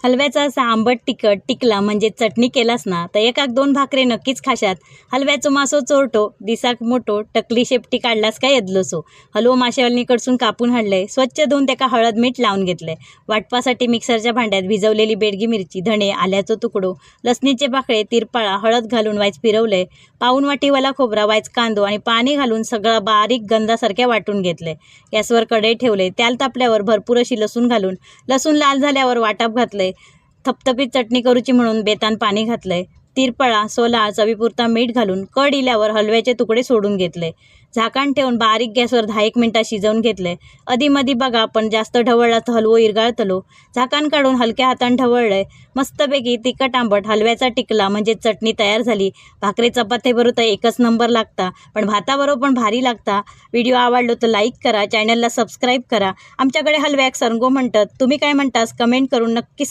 हलव्याचा असा आंबट तिखट टिकला म्हणजे चटणी केलास ना तर एकाक दोन भाकरे नक्कीच खाशात. हलव्याचो मासो चोरटो, दिसाक मोठो, टकली शेपटी काडलास काय येदलोसो. हलवो माशेवालीकडसून कापून हाडले, स्वच्छ धुवून त्याका हळद मीठ लावून घेतले. वाटपासाठी मिक्सरच्या भांड्यात भिजवलेली बेडगी मिरची, धणे, आल्याचो तुकडो, लसणीचे पाकळे, तिरपाळा, हळद घालून वायच फिरवले. पाऊण वाटी वला खोबरा, वायच कांदो आणि पाणी घालून सगळा बारीक गंधासारख्या वाटून घेतले. गॅसवर कढई ठेवले. त्याल तापल्यावर भरपूर अशी लसूण घालून लसूण लाल झाल्यावर वाटाप घातले. थपथपीत चटणी करूची म्हणून बेतान पाणी घातले. तिरपळा सोला, चवीपुरता मीठ घालून कड इल्यावर हलव्याचे तुकडे सोडून घेतले. झाकण ठेवून बारीक गॅसवर 10 एक मिनिटां शिजवून घेतले. अधीमधी बघा, पण जास्त ढवळला तर हलवो इरगाळतलो. झाकण काढून हलक्या हातान ढवळले. मस्तपैकी तिखट आंबट हलव्याचा टिकला म्हणजे चटणी तयार झाली. भाकरी चपातीबरोबर तर एकच नंबर लागता, पण भाताबरोबर पण भारी लागता. व्हिडिओ आवडलो तर लाईक करा, चॅनलला सबस्क्राईब करा. आमच्याकडे हलव्याक सरंगो म्हणतात, तुम्ही काय म्हणतास कमेंट करून नक्की सांगा.